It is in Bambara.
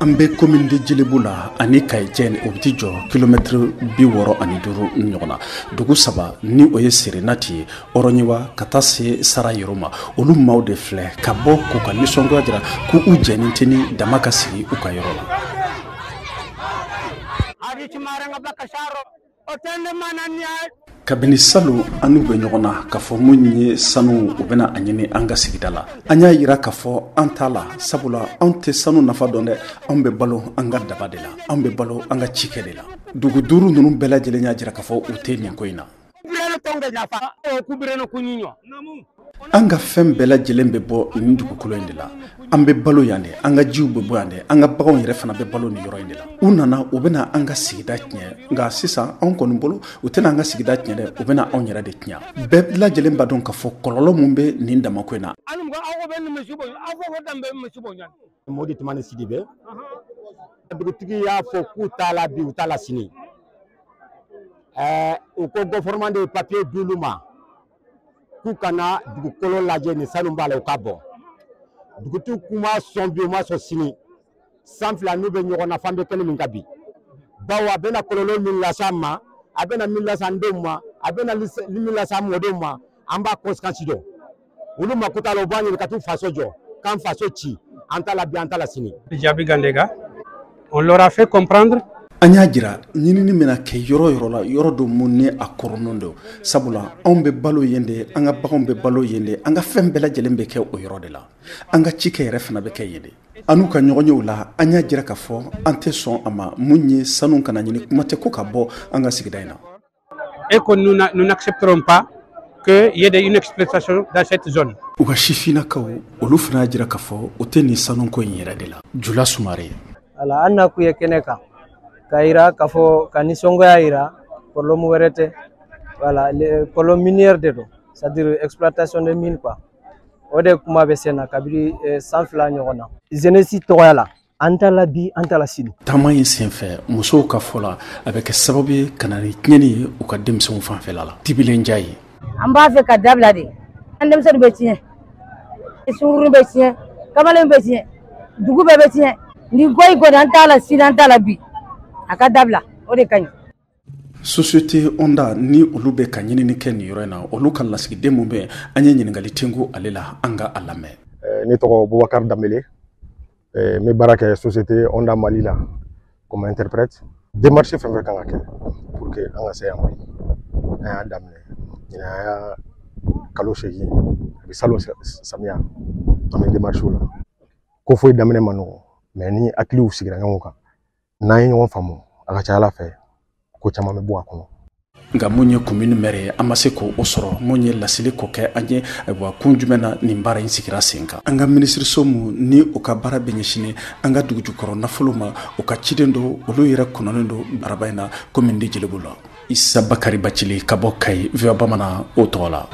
An bɛ commune de Djelibougou la ani Kayi cɛ, o bɛ t'i jɔ kilomɛtiri 65 ɲɔgɔn na. Dugu saba ni o ye Serenati ye, Ɔrɔɲiwa, ka taa se Sara yɔrɔ ma, olu maaw de filɛ ka bɔ k'u ka nisɔngoya jira k'u u jɛni tɛ ni dama ka sigi u ka yɔrɔ la. Kabini salon an n'u bɛ ɲɔgɔn na k'a fɔ mun ye sanu, u bɛna a ɲini an ka sigida la. An y'a yira k'a fɔ an t'a la, sabula anw tɛ sanu nafa dɔn dɛ. Anw bɛ balo an ka daba de la, anw bɛ balo an ka cikɛ de la. Dugu duuru ninnu bɛɛ lajɛlen y'a jira k'a fɔ u tɛ nin ko in na. An ka fɛn bɛɛ lajɛlen bɛ bɔ nin dugukolo in de la. An bɛ balo yan de, an ka jiw bɛ bɔ yan de, an ka baganw yɛrɛ fana bɛ balo nin yɔrɔ in de la. U nana, u bɛna an ka sigida tiɲɛ, nka sisan anw kɔni bolo, u tɛna an ka sigida tiɲɛ dɛ, u bɛna anw yɛrɛ de tiɲɛ. Bɛɛ lajɛlen b'a dɔn k'a fɔ kɔlɔlɔ mun bɛ nin damako in na. Modi Tumani Sidibe, dugutigi y'a fɔ k'u t'a la bi, u t'a la sini. U ko gouvernement de ye papier d'olu ma k'u kana dugukolo lajɛ ni sanu b'a la, u ka bɔ. Dugutigiw k'u ma sɔn bi, u ma sɔn sini. San fila n'u bɛ ɲɔgɔn na, f'an bɛ kɛnɛ min kan bi, bawo a bɛna kɔlɔlɔ min lase an ma, a bɛna min lase an denw ma, a bɛna min lase an mɔdenw ma, an b'a conséquence dɔn. Olu mako t'a la, u b'a ɲini ka t'u faso jɔ, k'an faso ci. An t'a la bi, an t'a la sini. Jabi Gandega, on leur a fait comprendre. An y'a jira ɲinini bɛna kɛ yɔrɔ yɔrɔ la, yɔrɔ dɔ mun ni a kɔrɔnɔ don, sabula anw bɛ balo yen de, an ka baganw bɛ balo yen de, an ka fɛn bɛɛ lajɛlen bɛ kɛ o yɔrɔ de la, an ka cikɛ yɛrɛ fana bɛ kɛ yen de. An n'u ka ɲɔgɔnyew la, an y'a jira k'a fɔ an tɛ sɔn a ma mun ye sanu kana ɲini, kuma tɛ ko ka bɔ an ka sigida in na. Et que nous n'accepterons pas qu'il y ait une exploitation dans cette zone. U ka sifinnakaw, olu fana y'a jira k'a fɔ o tɛ nin sanuko in yɛrɛ de la. Jula Sumare. Ala an na kun ye kɛnɛ kan ka yira k'a fɔ ka nisɔngoya yira, problème wɛrɛ tɛ. Voilà, problème minière de don, c'est à dire exploitation de mine quoi. O de kuma bɛ sen na kabini san 2 ɲɔgɔn na. Jeunesse tɔgɔya la, an t'a la bi, an t'a la sini. Taama in senfɛ, musow ka fɔ la, a bɛ kɛ sababu ye ka na ni tiɲɛni ye u ka denmisɛnw fanfɛla la. Tibilen ja ye. An b'a fɛ ka dabila de. An denmisɛnninw bɛ tiɲɛ, sunkurunin bɛ tiɲɛ, kamalen bɛ tiɲɛ, dugu bɛɛ bɛ tiɲɛ. Nin ko in kɔni, an t'a la sini, an t'a la bi. A ka dabila, o de ka ɲi. Société Onda ni olu bɛ ka ɲinini kɛ nin yɔrɔ in na, olu ka lasigiden mun bɛ, an ye ɲininkali tenko ale la, an ka a lamɛn. Ne tɔgɔ Boubacar Dambele, n bɛ baara kɛ société Onda Mali la comme interprète. Démarche fɛn fɛn kan ka kɛ pour que an ka se yan bi, an y'a daminɛ ɲinan, an y'a kalo 8, a bɛ salon samiya, an bɛ démarche la. Ko foyi daminɛ ma nɔgɔn, mais ni hakiliw sigira ɲɔgɔn kan, n'an ye ɲɔgɔn faamu, a ka ca Ala fɛ, ko caman bɛ bɔ a kɔnɔ. Nka mun ye commune maire ye, an ma se k'o sɔrɔ. Mun ye laseli k'o kɛ an ye, ayiwa, kun jumɛn na nin baara in sigira sen kan? An ka minisiriso mun ni o ka baara bɛ ɲɛsinnen an ka dugujukɔrɔ nafolo ma, o ka ciden don, olu yɛrɛ kɔnɔnen don araba in na commune de Djelibougou la. Isa Bakari Bacili ka bɔ Kayi, VOA Bamanan o tɔgɔ la.